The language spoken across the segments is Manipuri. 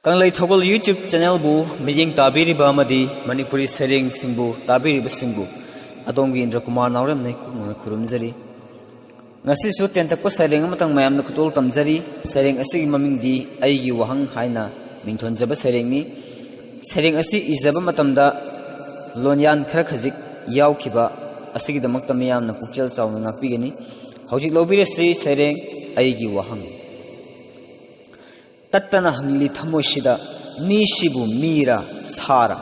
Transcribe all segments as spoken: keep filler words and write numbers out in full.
ꯀꯪꯂꯩ ꯊꯧꯒꯜ YouTube channelꯕꯨ ꯃꯤꯠꯌꯦꯡ ꯇꯥꯕꯤꯔꯤꯕ ꯑꯃꯗꯤ ꯃꯅꯤꯄꯨꯔꯤ ꯁꯩꯔꯦꯡꯁꯤꯡꯕꯨ ꯇꯥꯕꯤꯔꯤꯕꯁꯤꯡꯕꯨ ꯑꯗꯣꯝꯒꯤ ꯏꯟꯗ꯭ꯔ ꯀꯨꯃꯥꯔ ꯅꯥꯎꯔꯦꯝꯅ ꯏꯀꯨꯛꯅꯅ ꯈꯨꯔꯨꯝꯖꯔꯤ꯫ ꯉꯁꯤꯁꯨ ꯇꯦꯟꯇꯛꯄ ꯁꯩꯔꯦꯡ ꯑꯃꯇꯪ ꯃꯌꯥꯝꯅ ꯈꯨꯗꯣꯜ ꯇꯝꯖꯔꯤ꯫ ꯁꯩꯔꯦꯡ ꯑꯁꯤꯒꯤ ꯃꯃꯤꯡꯗꯤ "ꯑꯩꯒꯤ ꯋꯥꯍꯪ" ꯍꯥꯏꯅ ꯃꯤꯡꯊꯣꯟꯖꯕ ꯁꯩꯔꯦꯡꯅꯤ꯫ ꯁꯩꯔꯦꯡ ꯑꯁꯤ ꯏꯖꯕ ꯃꯇꯝꯗ ꯂꯣꯟꯌꯥꯟ ꯈꯔ ꯈꯖꯤꯛ ꯌꯥꯎꯈꯤꯕ ꯑꯁꯤꯒꯤꯗꯃꯛꯇ ꯃꯤꯌꯥꯝꯅ ꯄꯨꯛꯆꯦꯜ ꯆꯥꯎꯅ ꯉꯥꯛꯄꯤꯒꯅꯤ꯫ ꯍꯧꯖꯤꯛ ꯂꯧꯕꯤꯔꯁꯤ ꯁꯩꯔꯦꯡ "ꯑꯩꯒꯤ ꯋꯥꯍꯪ"꯫ ꯇꯠꯇꯅ ꯍꯪꯂꯤ ꯊꯃꯣꯏꯁꯤꯗ, ꯃꯤꯁꯤꯕꯨ ꯃꯤꯔ ꯁꯥꯔ?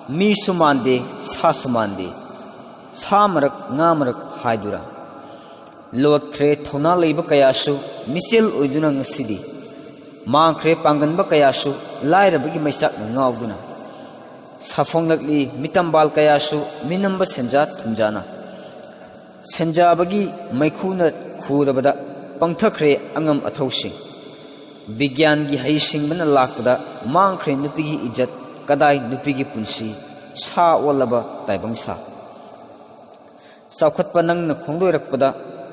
ꯃꯤꯁꯨ ꯃꯥꯟꯗꯦ, ꯁꯥꯁꯨ ꯃꯥꯟꯗꯦ, ꯁꯥ ꯃꯔꯛ ꯉꯥ ꯃꯔꯛ ꯍꯥꯏꯗꯨꯔ? ꯂꯣꯠꯈ꯭ꯔꯦ ꯊꯧꯅꯥ ꯂꯩꯕ ꯀꯌꯥꯁꯨ ꯃꯤꯆꯦꯜ ꯑꯣꯏꯗꯨꯅ ꯉꯁꯤꯗꯤ, ꯃꯥꯡꯈ꯭ꯔꯦ ꯄꯥꯡꯒꯟꯕ ꯀꯌꯥꯁꯨ ꯂꯥꯏꯔꯕꯒꯤ ꯃꯩꯆꯥꯛꯅ ꯉꯥꯎꯗꯨꯅ꯫ ꯁꯥꯐꯣꯡꯂꯛꯂꯤ ꯃꯤꯇꯝꯕꯥꯜ ꯀꯌꯥꯁꯨ ꯃꯤꯅꯝꯕ ꯁꯦꯟꯖꯥ ꯊꯨꯝꯖꯥꯅ꯫ ꯁꯦꯟꯖꯥꯕꯒꯤ ꯃꯩꯈꯨꯅ ꯈꯨꯔꯕꯗ ꯄꯪꯊꯈ꯭ꯔꯦ ꯑꯉꯝ ꯑꯊꯧꯁꯤꯡ꯫ ꯕꯤꯒ꯭ꯌꯥꯟꯒꯤ ꯍꯩꯁꯤꯡꯕꯅ ꯂꯥꯛꯄꯗ ꯃꯥꯡꯈ꯭ꯔꯦ ꯅꯨꯄꯤꯒꯤ ꯏꯖꯠ, ꯀꯗꯥꯏ ꯅꯨꯄꯤꯒꯤ ꯄꯨꯟꯁꯤ, ꯁꯥ ꯑꯣꯜꯂꯕ ꯇꯥꯏꯕꯪ ꯁꯥ꯫ ꯆꯥꯎꯈꯠꯄ ꯅꯪꯅ ꯈꯣꯡꯗꯣꯏꯔꯛꯄꯗ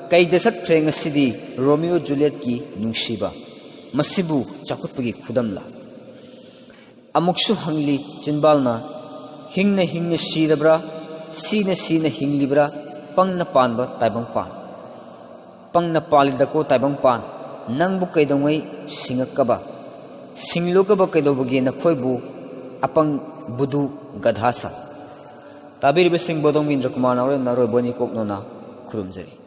ꯀꯩꯗ ꯆꯠꯈ꯭ꯔꯦ ꯉꯁꯤꯗꯤ ꯔꯣꯃꯤꯑꯣ ꯖꯨꯂꯤꯌꯠꯀꯤ ꯅꯨꯡꯁꯤꯕ? ꯃꯁꯤꯕꯨ ꯆꯥꯎꯈꯠꯄꯒꯤ ꯈꯨꯗꯝꯂ? ꯑꯃꯨꯛꯁꯨ ꯍꯪꯂꯤ ꯆꯤꯟꯕꯥꯜꯅ, ꯍꯤꯡꯅ ꯍꯤꯡꯅ ꯁꯤꯔꯕ꯭ꯔꯥ, ꯁꯤꯅ ꯁꯤꯅ ꯍꯤꯡꯂꯤꯕ꯭ꯔꯥ, ꯄꯪꯅ ꯄꯥꯟꯕ ꯇꯥꯏꯕꯪꯄꯥꯟ? ꯄꯪꯅ ꯄꯥꯜꯂꯤꯗꯀꯣ ꯇꯥꯏꯕꯪꯄꯥꯟ, ꯅꯪꯕꯨ ꯀꯩꯗꯧꯉꯩ ꯁꯤꯡꯉꯛꯀꯕ? ꯁꯤꯡꯂꯨꯒꯕ ꯀꯩꯗꯧꯕꯒꯦ ꯅꯈꯣꯏꯕꯨ, ꯑꯄꯪ ꯕꯨꯗꯨ ꯒꯙꯥ ꯁꯥ? ꯇꯥꯕꯤꯔꯤꯕꯁꯤꯡꯕꯨ ꯑꯗꯣꯝꯒꯤ ꯏꯟꯗ꯭ꯔ ꯀꯨꯃꯥꯔ ꯅꯥꯎꯔꯦꯝꯅ ꯑꯔꯣꯏꯕ ꯑꯣꯏꯅ ꯏꯀꯣꯛꯅꯅ ꯈꯨꯔꯨꯝꯖꯔꯤ꯫